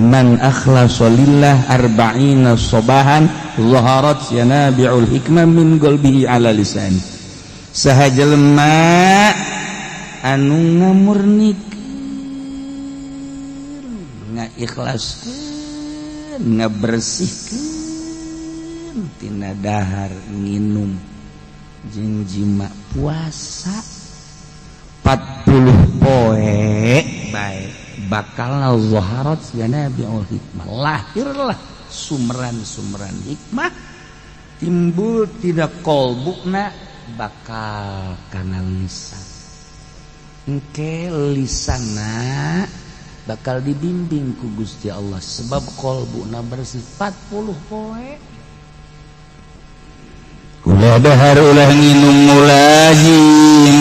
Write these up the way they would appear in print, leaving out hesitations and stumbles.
Man akhlasa lillah arba'ina sobahan zaharat yanabi'ul hikmah min qalbihi ala lisani. Saha jelema anu ngamurnikeun, ngaikhlaskeun, ngabersihkeun tina dahar, nginum jeung jima, puasa 40 poe bae, bakal zaharat yanabi'ul hikmah, lahirlah sumberan-sumberan hikmah timbul tina kolbuna, bakal kana lisan. Engke lisana bakal dibimbing ku Gusti Allah sebab kolbuna bersih 40 poe. Ulah dahar, ulah nginum, ulah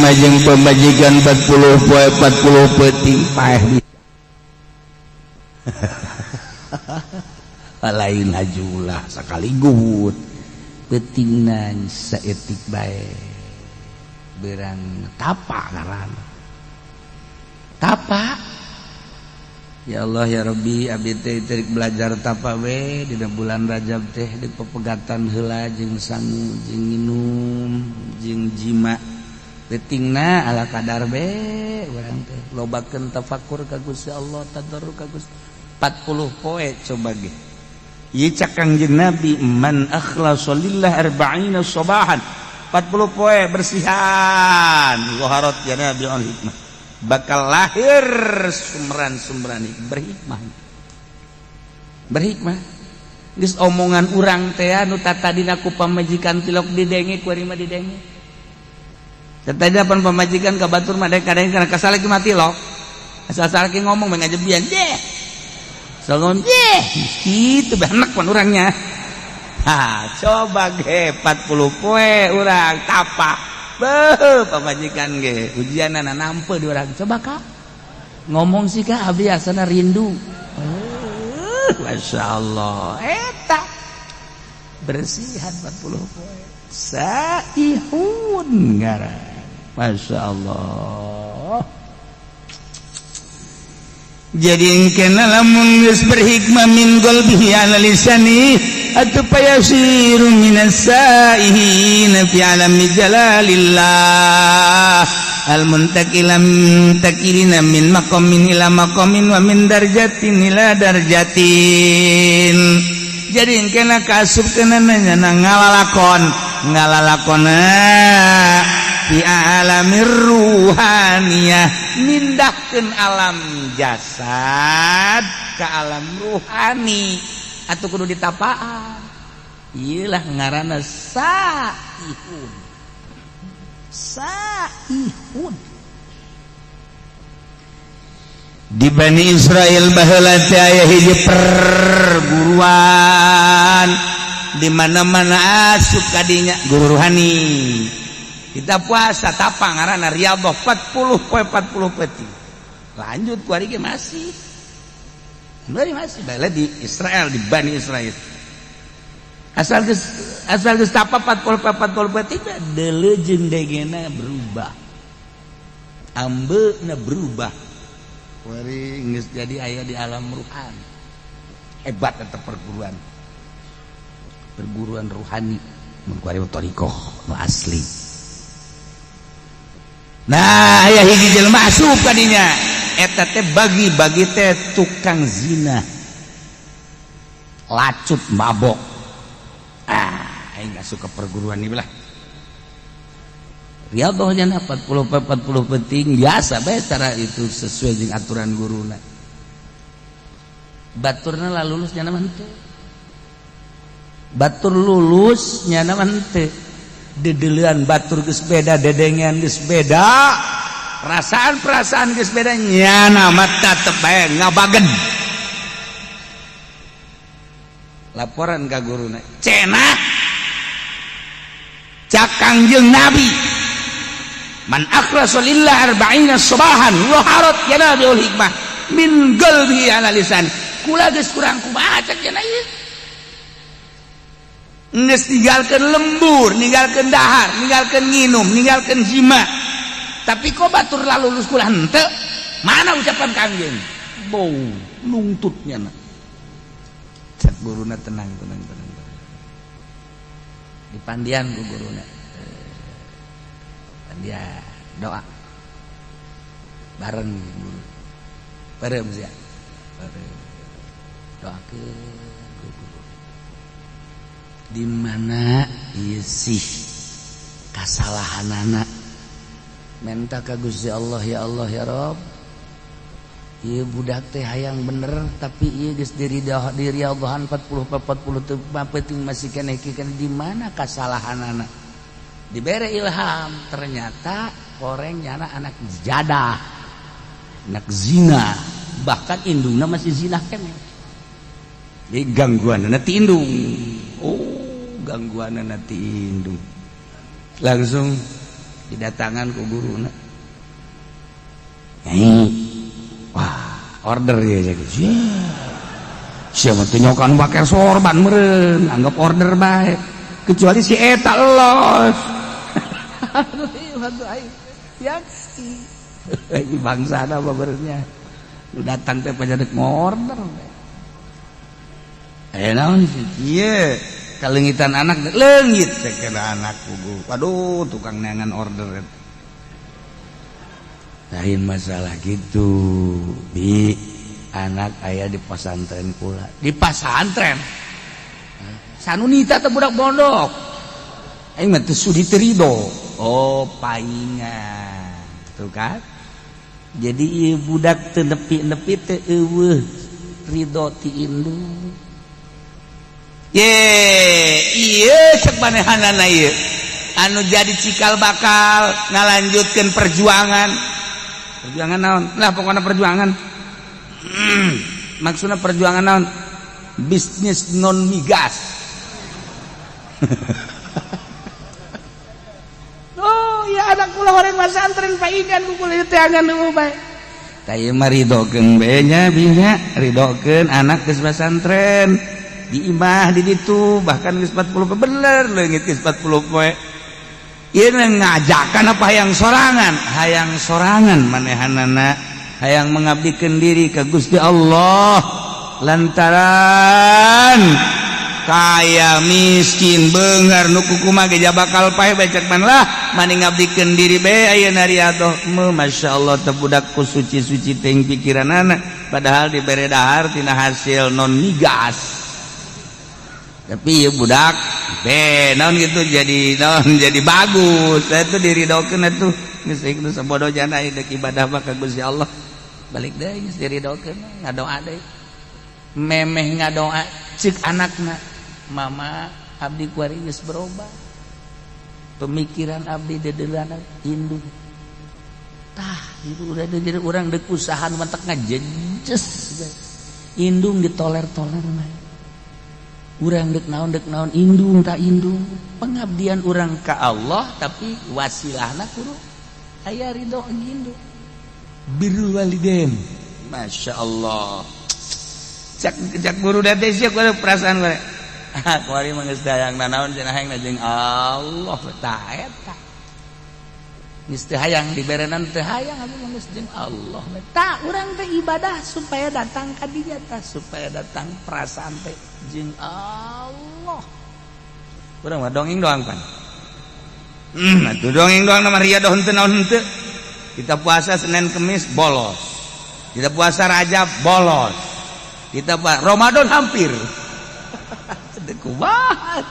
majeng pemajikan 40 poe 40 peuting, paeh bisa. Lain hajulah sekaligus, peutingna saeutik bae, berang tapa ngaran tapa. Ya Allah ya Rabbi, abdi teh terik belajar tapa we dina bulan Rajab teh, di pepegatan heula jeung sangu jeung nginum jeung jima, peutingna ala kadar be. Urang teh lobakeun tafakur ka Gusti Allah, tadarru ka Gusti 40 poe. Coba ge ieu, cak Kangjeng Nabi, man akhlasa lillah arba'ina sabahan, 40 poe bersihan, zaharat yanabi'ul hikmah, bakal lahir sumberan-sumberan berhikmah, berhikmah. Geus omongan urang teh anu tatadina ku pamajikan tilok didenge, ku mah didenge. Tadi pan pamajikan ka batur mah kadang kana kasal lagi mati lok, asal salaki ngomong mah ngajebian deh, so ngomong deh gitu benek pan urangnya. Ha, coba ge 40 poe urang tapa. Beuh, pamajikan ge ujianana nampe di urang. Coba kak ngomong sih kak, abdi asana rindu. Masya Allah, eta bersihan 40 poe, saihun ngaran. Masya Allah. Jadi kena lamun geus berhikmah min qalbihi ala lisani atau payasiru minas saihin fi alami jalalillah al muntakila muntakilina min maqamin ila maqamin wa min darjatin ila darjatin. Jadi kena kasup kena nanya ngalalakon ngalalakona fi alamir ruhaniyah, mindahkeun alam jasad ke alam ruhani atau kudu ditapaan. Iyalah ngaranna saihun, saihun. Di Bani Israel baheula teh aya hiji perguruan, di mana-mana asup kadinya guru ruhani. Kita puasa tapa ngaranna riyadhah 40 poe 40 peuting. Lanjut ku ari ge masih. Bari masih bae di Israel, di Bani Israel. Asal geus tapa 40 poe 40 peuting, deuleu jeung degena berubah. Ambeuna berubah. Kuari geus jadi aya di alam ruhani. Hebat eta perguruan. Perguruan ruhani mun kuari thariqah nu asli. Nah, aya hiji jelema asup kadinya. Eta teh bagi-bagi teh tukang zina. Lacut, mabok. Ah, aing asup ke perguruan ini lah. Riyadhahnya 40 40 penting biasa bae, cara itu sesuai dengan aturan guruna. Baturna lah lulus, nyana mah henteu. Batur lulus, nyana mah henteu. Dedelean batur geus beda, dedengean geus beda, perasaan-perasaan geus beda, nyana mah tetep bae ngabagen. Laporan ka guruna, cenah cak Kangjeng Nabi, man akhlasa lillah arba'ina sabahan zaharat yanabiul hikmah min qalbi ala lisan. Kula geus kurang kumaha cak cenah ieu? Geus ninggalkeun lembur, ninggalkeun dahar, ninggalkeun nginum, ninggalkeun jima, tapi kok batur lalulus, kula henteu. Mana ucapan Kangjeng? Bau nungtutnya. Cek guruna, "Tenang, tenang, tenang, tenang." Dipandian ku guruna, pandian, doa bareng guru, bareng ya, bareng doa ke guru, di mana ieu sih kasalahanana? Minta ka Gusti Allah, "Ya Allah, ya Rob, ieu budak teh hayang bener, tapi ieu geus diri diri Allahan 40 40 teu penting, masih keneh keneh. Di mana kasalahanana?" Dibere ilham, ternyata koreng nyana anak jadah, anak zina, bahkan indungna masih zina keneh. Jadi gangguan ti indung. Oh, gangguan ti indung. Langsung didatangan ku guruna. Nyai, wah, order ya. Jadi siapa tuh nyokan pakai sorban meren, anggap order baik, kecuali si eta los. Ya, bangsa apa bernya lu datang teh pada ngorder. Eh, naon sih? Iya, kalengitan anak, leungit kena anak kugu. Waduh, tukang neangan order. Lain masalah gitu bi, anak ayah di pesantren pula, di pesantren sanunita teh budak pondok, aing mah teu sudi, teu ridho. Oh, paingan tuh kan. Jadi ieu budak teu nepi-nepi teu eueuh ridho ti indung. Ye, ieu cek manehanana, ieu anu jadi cikal bakal ngalanjutkeun perjuangan. Perjuangan naon lah? Pokoknya perjuangan, maksudnya perjuangan naon? Bisnis non migas. Oh ya, anak kula orang pesantren paingan ku kula teh angan nu bae. Tah, ieu mah ridokeun bae nya, binya ridokeun anak geus pesantren di imah di ditu, bahkan geus 40 bener leungit, geus 40 poe. Ieu ngajakan apa hayang sorangan? Hayang sorangan manehanana, hayang mengabdikan diri ke Gusti Allah, lantaran kaya miskin, beunghar nu kumaha ge bakal paeh becek man lah, mani ngabdikeun diri bae ayeuna riadoh. Masya Allah, teh budak ku suci-suci teuing pikiranana, padahal dibere dahar tina hasil non migas. Tapi ya budak be naon gitu, jadi naon, jadi bagus itu diridokeun atuh. Geus geus sabodo jana deuk ibadah mah ka Gusti Allah, balik deui geus diridokeun, ngadoa deui. Memeh ngadoa, cek anakna, "Mama, abdi kuari geus berubah pemikiran abdi, dedelana indung." Tah, itu udah jadi urang deuk usaha mentek ngajejes, indung ditoler-toler mah. Urang dek naon, dek naon, indung tak indung. Pengabdian urang ka Allah, tapi wasilahna kudu aya ridho indung. Birrul walidain, Masya Allah. Cak cak guru date sia kudu perasaan gue. Kuari mah geus dayang nanaon cenah, hayang jeung Allah. Tah, eta geus teu hayang diberenan, teu hayang, abdi mah geus jeung Allah. Tah, urang teh ibadah supaya datang ka dinya, tah, supaya datang perasaan teh jeung Allah. Urang mah dongeng doang pan. Atuh dongeng doang nama riadoh henteu naon henteu. Kita puasa Senin Kemis bolos. Kita puasa Rajab bolos. Kita puasa Ramadan hampir. Kumaha?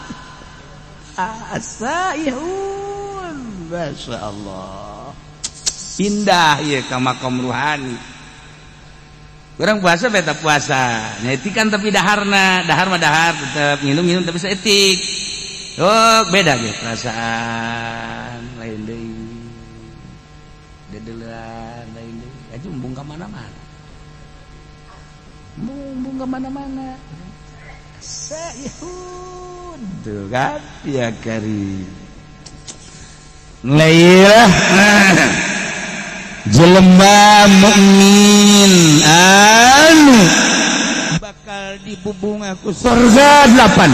Asaihun. Masya Allah. Pindah ya ke makom ruhani. Kurang puasa beta puasa. Nyetikan tapi daharna, dahar mah dahar tetap, minum-minum tapi seetik. Oh, beda gitu perasaan lain deui. Dedelan lain deui. Aja embung ka mana-mana. Embung ka mana-mana. Saihun. Tuh kan ya kari. Lailah jelema mukmin anu bakal dibubunga ku surga delapan.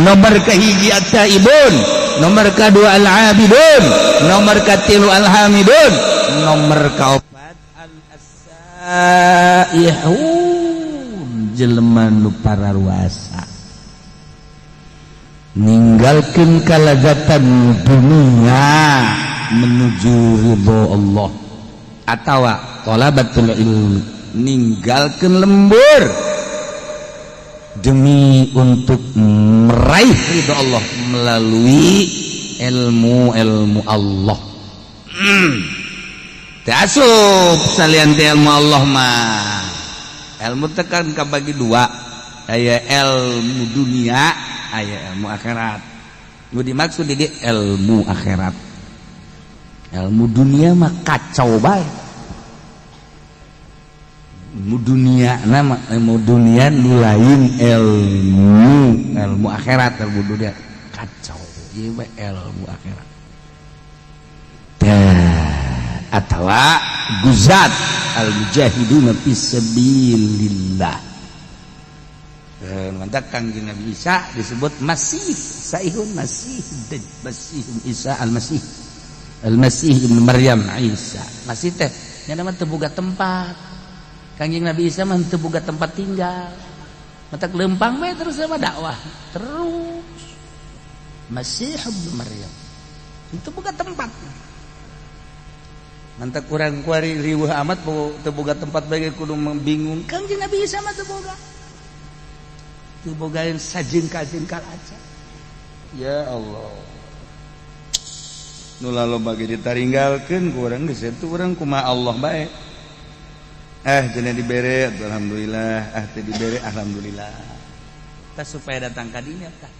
Nomor kahiji at-taibun, nomor kedua al-abidun, nomor katilu al-hamidun, nomor kaopat al-asaihun, jelema nu pararuasa. Ninggalkeun kalazatan dunia menuju ridho Allah, atawa thalabatul ilmi, ninggalkeun lembur demi untuk meraih ridho Allah melalui ilmu-ilmu Allah. Teu asup salian ti ilmu Allah mah. Ilmu tekan kabagi dua, aya ilmu dunia, aya ilmu akhirat. Nu dimaksud di ilmu akhirat. Ilmu dunia mah kacau bae. Ilmu dunia nama ilmu dunia nu lain ilmu ilmu akhirat, ilmu dunia kacau, ieu mah ilmu akhirat. Tah, atawa guzat al mujahiduna fi sabilillah. Mantap, Kangjeng Nabi Isa disebut Masih, Saihun Masih, Masih Isa Al-Masih, Al-Masih Ibnu Maryam Isa. Masih teh nya nama teu boga tempat. Kangjeng Nabi Isa mah teu boga tempat tinggal. Matak lempang bae terus sama dakwah terus. Masih Ibnu Maryam itu boga tempat. Mantak kurang kuari riweuh amat teu boga tempat bae kudu bingung. Kangjeng Nabi Isa mah teu boga. Teu bogaeun sajengkal-jengkal aja. Ya Allah. Nu loba bagi ditaringgalkeun ku urang geus eta urang kumaha Allah bae. Cenah dibere alhamdulillah, teu dibere alhamdulillah. Tah, supaya datang ka dinya tah.